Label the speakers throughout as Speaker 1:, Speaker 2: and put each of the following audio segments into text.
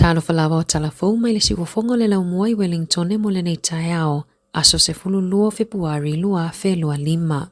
Speaker 1: Talofa lava o tala fou mai le siufofoga o le laumua i Wellingtone mo lenei taeao, aso 12 o Fepuari 2025.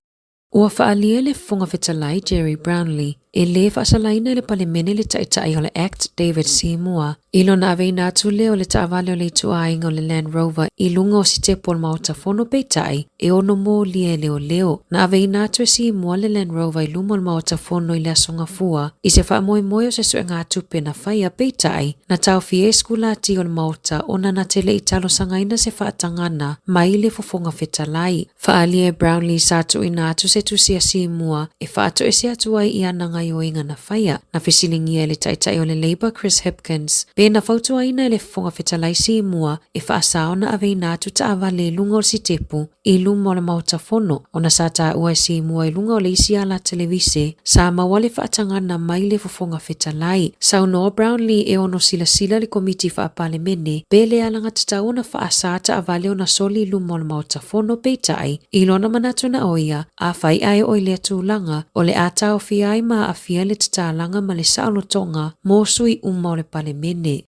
Speaker 1: Ua faaalia e le Fofoga Fetalai Gerry Brownlee e lē faasalaina e le Palemene le Taitai o le Act David Seymour i lona aveina atu lea o le taavale o le ituaiga o le Land Rover i luga o sitepu o le Maota Fono peitai e ono molia e leoleo. Na aveina atu e Seymour le Land Rover i luma o le Maota Fono i le Aso Gafua i se faamoemoe o se suegatupe na faia peitai na taofia e sikulati o le Maota ona na te le i talosagaina se faatagana mai le Fofoga Fetalai. Faaalia e Brownlee sa tuuina atu se tusi a Seymour e faatoese atu ai i ana gaioiga na faia. Na fesiligia e le Taitai o le Labour Chris Hipkins pe na fautuaina e le Fofoga Fetalai Seymour e faasao na aveina atu taavale i luga o le sitepu i luma o le Maota Fono ona sa taua e Seymour i luga o le isi ala televise sa maua le faatagana mai le Fofoga Fetalai. Saunoa Brownlee e ono silasila le Komiti Faa-Palemene pe le alagatatau ona faasa taavale ona soli i luma o le Maota Fono peitai, i lona manatu na o ia, afai ae oo i lea tulaga, o le a taofia ai ma aafia le tatalaga ma le saolotoga mo sui uma o le Palemene.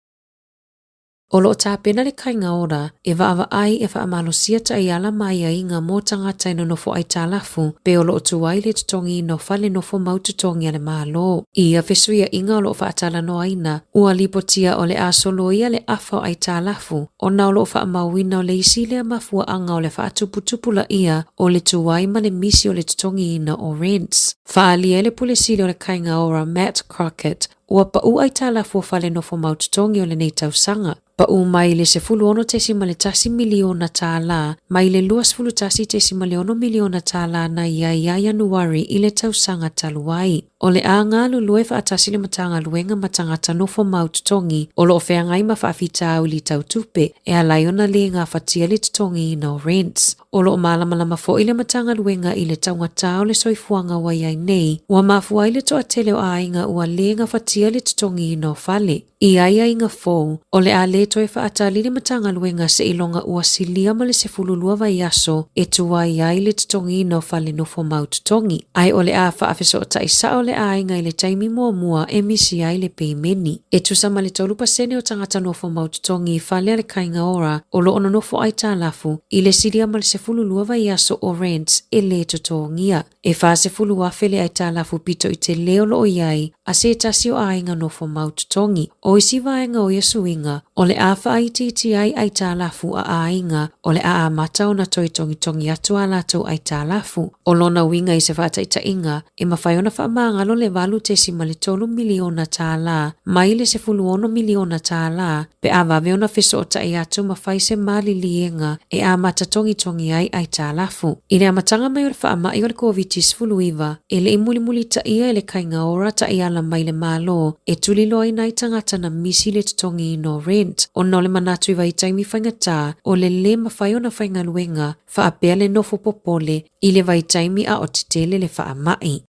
Speaker 1: O lo o tapena le Kāinga Ora e vaavaai e faamalosia taiala ma aiaiga mo tagata e nonofo aitalafu pe o lo o tuai le totogiina o fale nofo mau totogi a le Malo. I ia fesuiaiga o lo o faatalanoaina, ua lipotia o le a soloia le afa o aitalafu ona o lo o faamauina o le isi lea mafuaaga o le faatuputupulaia o le tuai ma le misi o le totogiina o rents. Faaalia e le Pule Sili o le Kāinga Ora Matt Crockett Ua pau aitalafu o fale nofo mau totogi o lenei tausaga, pau mai i le $16.1 miliona tālā mai le $21.6 miliona tālā na i ai ia Ianuari i le tausaga talu ai. O le a galulue faatasi le Matagaluega ma tagata nofo mau totogi o lo o feagai ma faafitauli tau tupe e ala ai ona lē gafatia le totogiina o rents. O lo o malamalama foi le Matagaluega i le taugatā o le soifuaga ua i ai nei, ua mafua ai le toatele o aiga ua lē gafatia le totogiina o fale. I aiaiga fou, o le a lē toe faatali le Matagaluega seiloga ua silia ma le 12 vaiaso e tuai ai le totogiina o fale nofo mau totogi, ae o le a faafesootai sao le aiga i le taimi muamua e misi ai le peimeni. E tusa ma le 3% o tagata nofo mau totogi i fale a le Kāinga Ora o lo o nonofo aitalafu i le silia ma le 12 vaiaso o rents e lē totogia. E 40,000 le aitalafu pito i te lē o lo o i ai a se tasi o aiga nofo mau totogi. O isi vaega o ia suiga, o le a faaitiiti ai aitalafu a aiga o le a amata ona toe togitogi atu a latou aitalafu. O lona uiga i se faataitaiga, e mafai ona faamagalo le $8.3 miliona tālā mai le $16 miliona tālā pe a vave ona fesootai atu ma fai se maliliega e amata togitogi ai aitalafu. I le amataga mai o le faamai o le Koviti-19, e le i mulimulitaia e le Kāinga Ora taiala mai le Malo e tuliloaina ai tagata na misi le totogiina o rent ona o le manatu i vaitaimi faigata o le lē mafai ona faigaluega faapea le nofo popole i le vaitaimi a o tetele le faamai.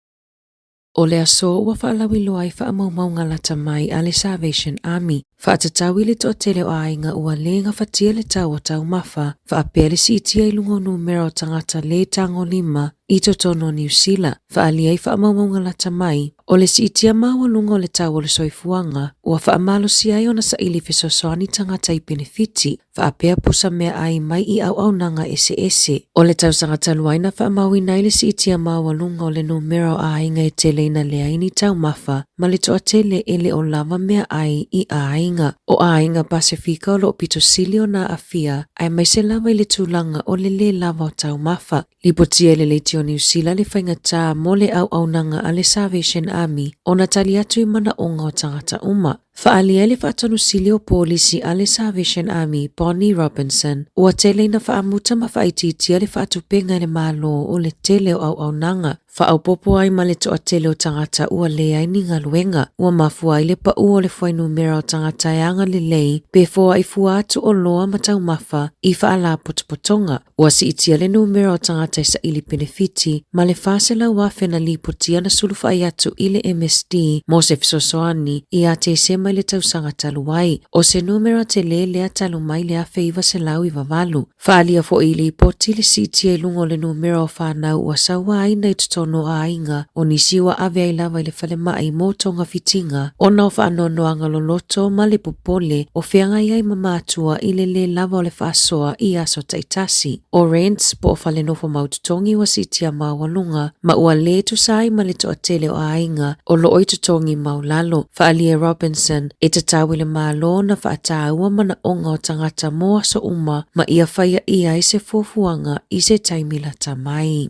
Speaker 1: O le aso ua faalauiloa ai faamaumauga lata mai a le Salvation Army, faatatau i le toatele o aiga ua lē gafatia le tau o taumafa, faapea le siitia i luga o numera o tagata lē tagolima i totonu o Niu Sila, faaalia ai faamaumauga lata mai o le siitia maualuga o le tau o le soifuaga ua faamalosia ai ona saili fesoasoani tagata i penefiti faapea pusa meaai mai i auaunaga eseese. O le tausaga talu ai na faamauina ai le siitia maualuga o le numera o aiga e tele ina leai ni taumafa ma le toatele e le o lava meaai i aiga. O aiga Pasefika o lo o pito sili ona aafia aemaise lava i le tulaga o le lē lava o taumafa. Lipotia e le Leitio o Niu Sila le faigata mo le auaunaga a le Salvation Army ona tali atu i manaoga o tagata uma. Faaalia ai le faatonu sili o polisi a le Salvation Army, Bonnie Robinson, ua tele ina faamuta ma faaitiitia le faatupenga e le Malo o le tele o auaunaga, faaopoopo ai ma le toatele o tagata ua leai ni galuega. Ua mafua ai le pau o le fuainumera o tagata e agalelei pe foai fua atu oloa ma taumafa i faalapotopotoga. Ua siitia le numera o tagata e saili penefiti ma le 400,000 na lipotia na sulufai atu i le MSD mo se fesoasoani ia Tesema mai le tausaga talu ai. O se numera telē lea talu mai le 1998. Faaalia foi i lipoti le siitia i luga o le numera o fanau ua sauaina i totonu o aiga, o nisi ua ave ai lava i le falemai mo togafitiga ona o faanoanoaga loloto ma le popole o feagai ai ma matua i le lē lava o le faasoa i aso taitasi. O rents po o fale nofo mau totogi ua siitia maualuga ma ua lē tusa ai ma le toatele o aiga o loo i totogi maualalo. Faaalia e Robinson, e tatau i le Malo ona faataua manaoga o tagata mo aso uma ma ia faia i ai se fuafuaga i se taimi lata mai.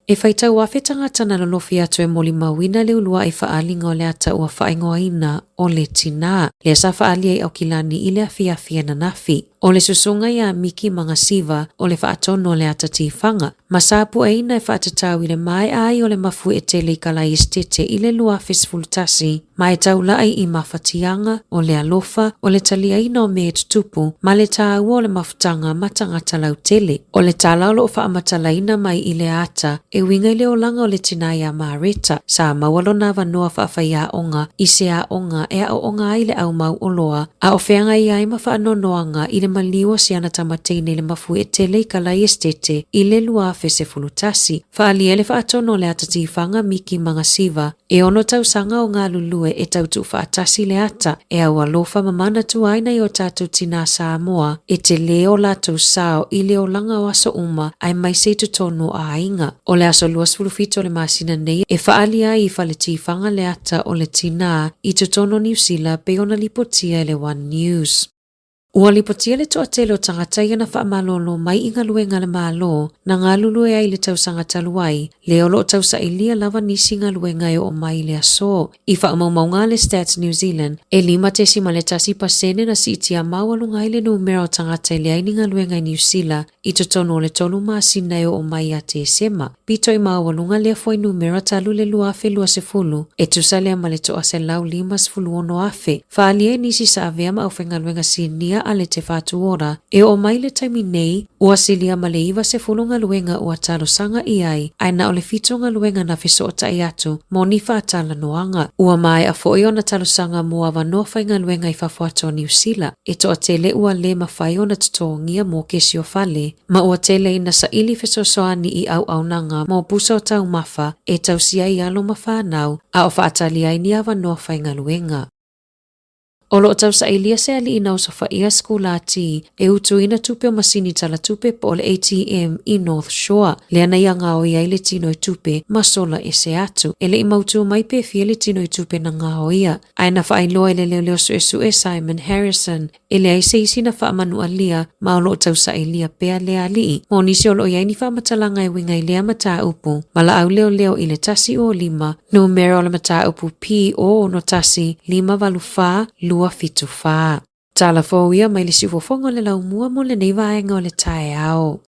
Speaker 1: E faitau afe tagata na lolofi atu e molimauina le uluai faaaliga o le ata ua faaigoaina o le Tinā, lea sa faaalia i Aukilani i le afiafi ananafi. O le susuga ia Miki Magasiva o le faatonu o le ata tifaga, ma sa pueina e faatatau i le maea ai o le mafuie tele i Kalaesetete i le 2011, ma e taulai i mafatiaga, o le alofa, o le taliaina o mea e tutupu, ma le tāua o le mafutaga ma tagata lautele. O le tala o loo faamatalaina mai i le ata e uiga i le olaga o le tinā iā Mareta, sa maua lona avanoa faafaiaoga i se aoga e aooga ai le au mau oloa, a o feagai ai ma faanoanoaga i le maliu o si ana tamateine i le mafuie tele i Kalaesetete i le 2011. Faaalia e le faatonu o le ata tifaga Miki Magasiva, e 6 tausaga o galulue e tau tuufaatasi le ata, e au alofa ma manatua ai nai o tatou tinā Samoa e telē o latou sao i le olaga o aso uma aemaise i totonu o aiga. O le aso 27 o le masina nei e faaalia ai i fale tifaga le ata o le tinā i totonu o Niu Sila pei ona lipotia e le One News. Ua lipotia le toatele o tagata ia na faamalolo mai i galuega a le Malo na galulue ai i le tausaga talu ai, lea o loo tausailia lava nisi galuega e oo mai i le aso. I faamaumauga a le Stats New Zealand, e 5.1% na siitia maualuga ai le numera o tagata e leai ni galuega i Niu Sila i totonu o le 3 masina e oo mai ia Tesema. Pito i maualuga lea fuainumera talu le 2020, e tusa lea ma le 156,000. Faaalia e nisi sa avea ma aufaigaluega sinia a le Te Whatu Ora, e oo mai le taimi nei, ua silia ma le 90 galuega ua talosaga i ai, ae na o le 7 galuega na fesootai atu mo ni faatalanoaga. Ua maea foi ona talosaga mo avanoa faigaluega i fafo atu o Niu Sila, e toatele ua lē mafai ona totogia mo kesi o fale, ma ua tele ina saili fesoasoani i auaunaga mo pusa o taumafa e tausi ai alo ma fanau, a o faatali ai ni avanoa faigaluega. O loo tausailia se alii na osofaia sikulati e utuina tupe o masini talatupe po o le ATM i North Shore, lea na ia gaoi ai le tino i tupe ma sola ese atu. E le i mautū mai pe fia le tino i tupe na gaoia, ae na faailoa e le leoleo suesue Simon Harrison e leai se isi na faamanualia ma o loo tausailia pea lea alii. Mo nisi o loo i ai ni faamatalaga e uiga i lea mataupu, valaau leoleo i le 105, numera o le mataupu P061 584 274. Tala fou ia mai le siufofoga o le laumua mo lenei vaega o le taeao.